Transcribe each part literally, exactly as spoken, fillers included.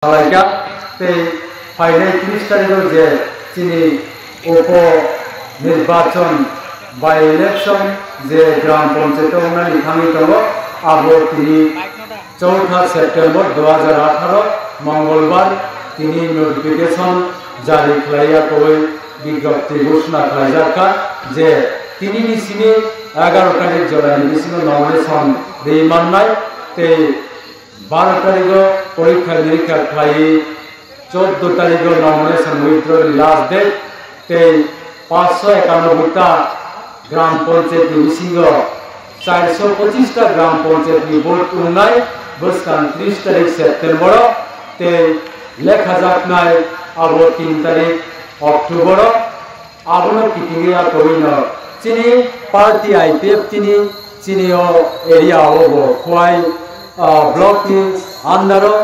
salaikha. Tei phainai tris tarikh o je chini upo nirbachon, by election, je gram panchayat o wngnani thangwi tongo, abo tini chowtha September dui hajar atharo Mongolbar tini notification jari khlaiya koi bigjapti ghoshona khlaijak kha je tini ni simi egaroh tarikh jorani bisingo nomination rwi mannai tei baro tarikh o porikha nirikha khlaiwi choudo tarikh o nomination withdrawal ni last date tei paanch sho ekanoboi ta gram panchayat ni bisingo char sho pochis ta gram panchayat ni vote wngnai bwskang tris tarikh September o tei lekhajaknai abo tin tarikh October o. Abono kitingwi akorwi no chini party I P F T ni chini o area o bo Khowai, ah, block ni under o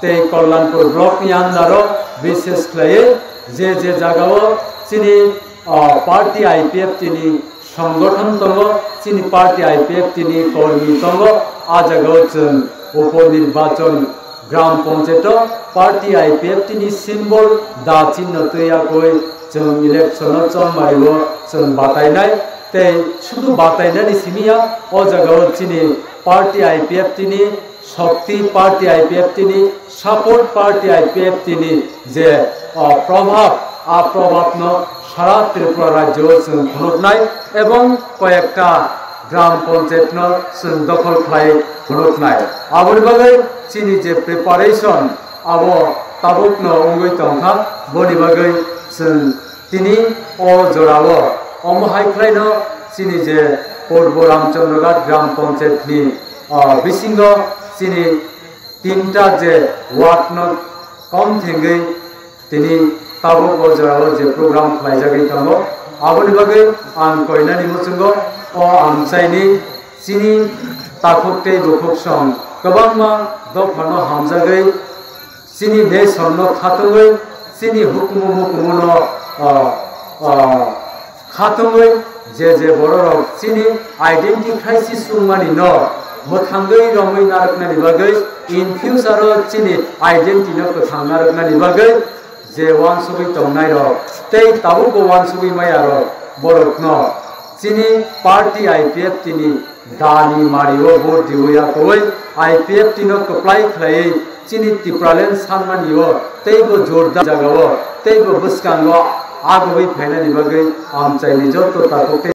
tei Kalyanpur block ni under o bishes khlaiwi je je jaga o chini, ah, party I P F T ni songgothon tongo, chini party I P F T ni kormi tongo, ah jaga o chwng upo nirbachon gram panchayat o party I P F T ni symbol da chinno twi yakwi chwng election o chongmari o chwng batainai tei sudu batainani simi ya o jaga o chini party I P F T ni shokti, party I P F T ni support, party I P F T ni je, o, probhab, a probhab no sara Tripura rajyo o chwng phunuknai ebong koyekta gram panchayat no chwng dokhol khlai phunuknai. Aboni bagwi chini je preparation abo tabukno wngwi tongkha, boni bagwi chwng tini o jorao omo hai khlaino chini je Purbo Ramchandraghat gram panchayat ni, ah, bisingo chini tinta je ward no kom thengwi tini tabuk o jorao je program khlaijagwi tongo, aboni bagwi ang koinani muchungo o amchaini chini takhuk tei bukhuk song kwbangma dophano hamjagwi chini nation no khatungwi chini hukumu mukumu no, ah, ah, khatungwi je je bororok chini identity crisis wngmani no mwthangwi romwi narwknani bagwi in future o chini identity no kwthang narwknani bagwi je uansugwi tongnairok tei tabukbo uansugwi maiyarok borokno chini party I P F T ni dani mario vote riwi akowi I P F T no kwplai khlaiwi chini Tipraland sanmani o teibo jorda jagao teibo bwskango agogwi phainani bagwi amchaini joto takhuk tei